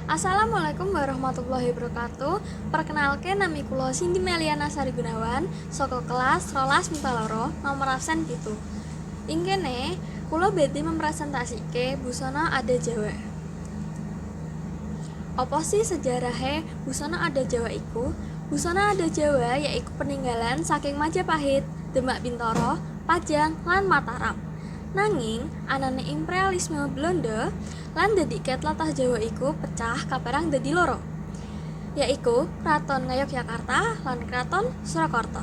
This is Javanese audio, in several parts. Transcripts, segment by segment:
Assalamualaikum warahmatullahi wabarakatuh. Perkenalke, nami kula Cindy Meliana Sari Gunawan saka kelas 12 MIPA 2 nomor absen 7. Ing kene kula badhe mempresentasike busana adat Jawa. Apa sih sejarahe busana adat Jawa iku? Busana adat Jawa yaiku peninggalan saking Majapahit, Demak Bintara, Pajang, lan Mataram. Nanging anane imperialisme Belanda lan ndadekake tlatah Jawa iku pecah kaperang dadi loro, yaiku Kraton Ngayogyakarta lan Kraton Surakarta.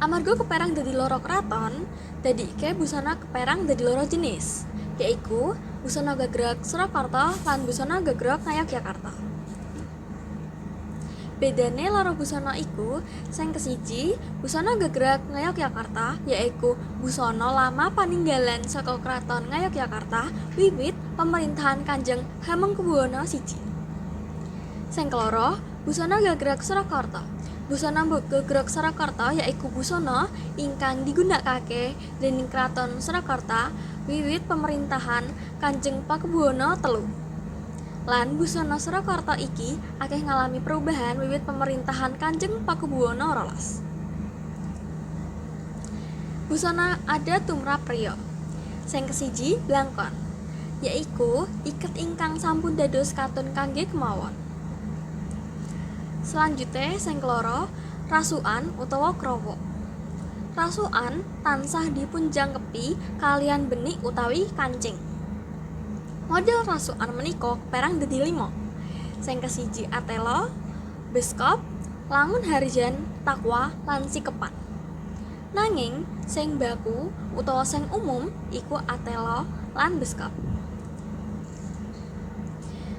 Amarga keperang dadi loro kraton, dadike busana keperang dadi loro jenis, yaiku busana gagrag Surakarta lan busana gagrag Ngayogyakarta. Bedane loro busana iku, sing kesiji, busana gagrag Ngayogyakarta yaiku busana lama paninggalan saka Kraton Ngayogyakarta wiwit pemerintahan Kanjeng Hamengkubuwana I. Sing keloro, busana gagrag Surakarta. Busana gagrag Surakarta yaiku busana ingkang digunakake dening Kraton Surakarta wiwit pemerintahan Kanjeng Pakubuwana III. Lan busana Surakarta iki akeh ngalami perubahan wiwit pemerintahan Kanjeng Pakubuwana XII. Busana adat tumrap priya. Sing kesiji, blangkon, yaiku iket ingkang sampun dados katun kangge kemawon. Selanjute sing keloro, rasukan utawa krowo. Rasukan tansah dipunjangkepi kaliyan benik utawi kancing. Model rasukan menika keperang dadi 5. Sing kesiji atela, beskap, langun harjan, takwa, lan sikepan. Nanging sing baku utawa sing umum iku atela lan beskap.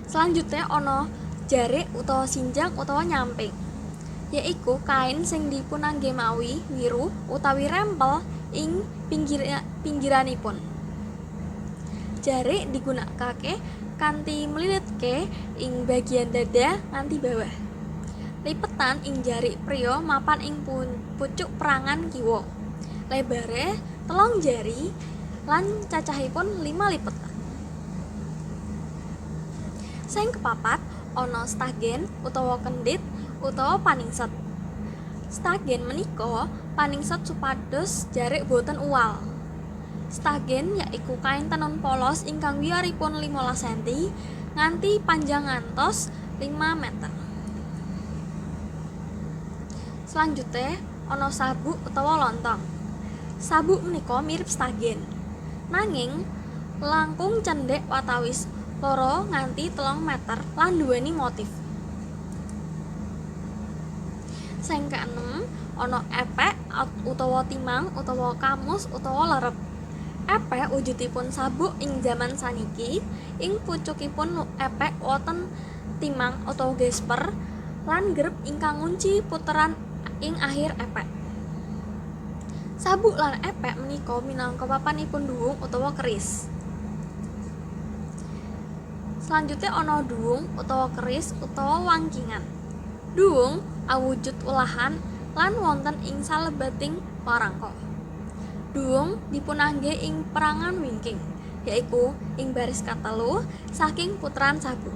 Selanjutnya ana jarik utawa sinjang utawa nyamping, yaiku kain sing dipunangge mawi wiru utawi rempel ing pinggiranipun. Jarik digunakake kanthi mlilitke ing bagian dada nganti bawah. Lipetan ing jarik priya mapan ing pucuk perangan kiwa. Lebare 3 jari lan cacahipun 5 lipetan. Sing kepapat ana stagen utawa kendhit utawa paningset. Stagen menika paningset supados jarik boten uwal. Stagen yaiku kain tenun polos ingkang wiyaripun 15 cm nganti panjang ngantos 5 meter. Selanjute ana sabuk utawa lontong. Sabuk menika mirip stagen, nanging langkung cendhek watawis 2 nganti 3 meter lan nduweni motif. Sing keenem ana epek utawa timang utawa kamus utawa lerep. Epek wujudipun sabuk ing jaman saniki, ing pucukipun epek wonten timang utawa gesper lan grep ingkang ngunci puteran ing akhir epek. Sabuk lan epek menika minangka papanipun duwung utawa keris. Selanjutnya ana duwung utawa keris utawa wangkingan. Duwung awujud ulahan lan wonten ing salebeting warangka. Duwung dipunangge ing perangan wingking, yaiku ing baris katelu saking puteran sabuk.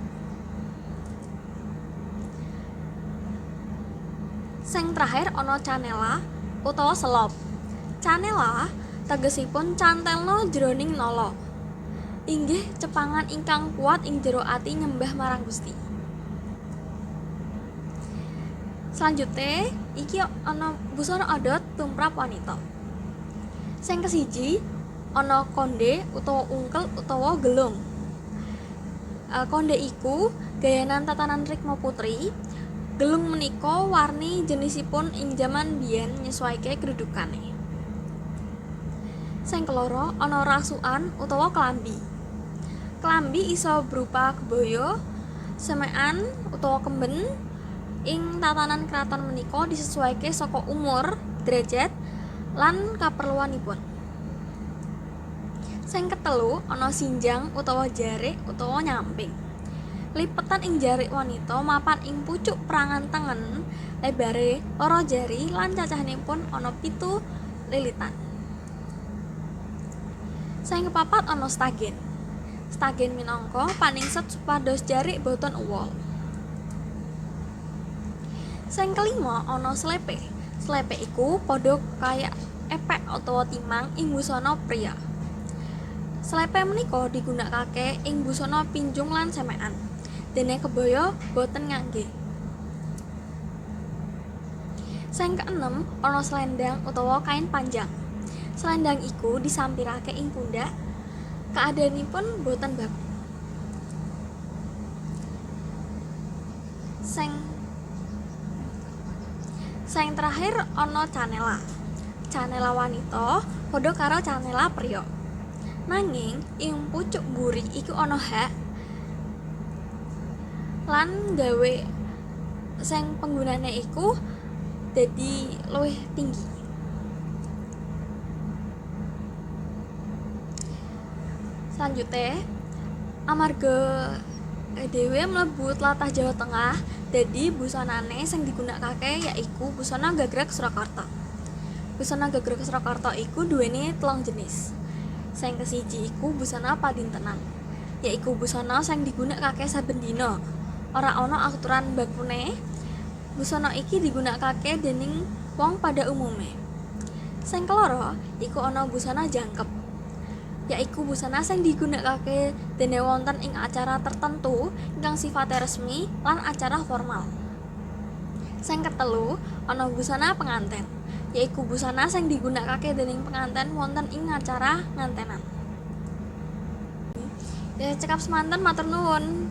Sing terakhir ana canela utawa selop. Canela tegesipun cantelna jroning nala. Inggih cepangan ingkang kuat ing jero ati nyembah marang Gusti. Selanjute iki ana busana adat tumrap wanita. Sing kesiji ana konde utawa ungkel utawa gelung. Konde iku gayanan tatanan rikma putri. Gelung menika warni jenisipun ing jaman biyen nyesuaike kedudukane. Sing keloro ana rasukan utawa klambi. Klambi iso berupa kebaya, semekan utawa kemben. Ing tatanan kraton menika disesuaike saka umur, derajat, lan kaperluanipun. Sing ketelu ana sinjang utawa jarik utawa nyamping. Lipetan ing jarik wanita mapan ing pucuk perangan tengen, lebare 2 jari lan cacahipun ana 7 lilitan. Sing kepapat ana stagen. Stagen minangka paningset supados jarik boten uwal. Sing kelima ana slepe. Slepe iku padha kaya epek utawa timang ing busana pria. Slepe menika digunakake ing busana pinjung lan semekan. Dene kebaya boten ngangge. Sing keenem ana slendang utawa kain panjang. Slendang iku disampirake ing pundak. Keadaanipun boten baku. Sing Sing terakhir ana canela. Canela wanita padha karo canela priya. Nanging ing pucuk mburi iku ana hak lan gawe sing penggunane iku dadi luwih tinggi. Selanjute, amarga dhewe mlebu tlatah Jawa Tengah, dadi busanane sing digunakake yaiku busana gagrag Surakarta. Busana gagrag Surakarta iku duweni telung jenis. Sing kesiji iku busana padintenan, yaiku busana sing digunakake saben dina. Ora ana aturan bakune. Busana iki digunakake dening wong pada umume. Sing keloro iku ana busana jangkep, yaiku busana sing digunakake dene wonten ing acara tertentu ingkang sifate resmi lan acara formal. Sing ketelu ana busana penganten, yaiku busana sing digunakake dening penganten wonten ing acara ngantenan. Ya, cekap semanten, matur nuwun.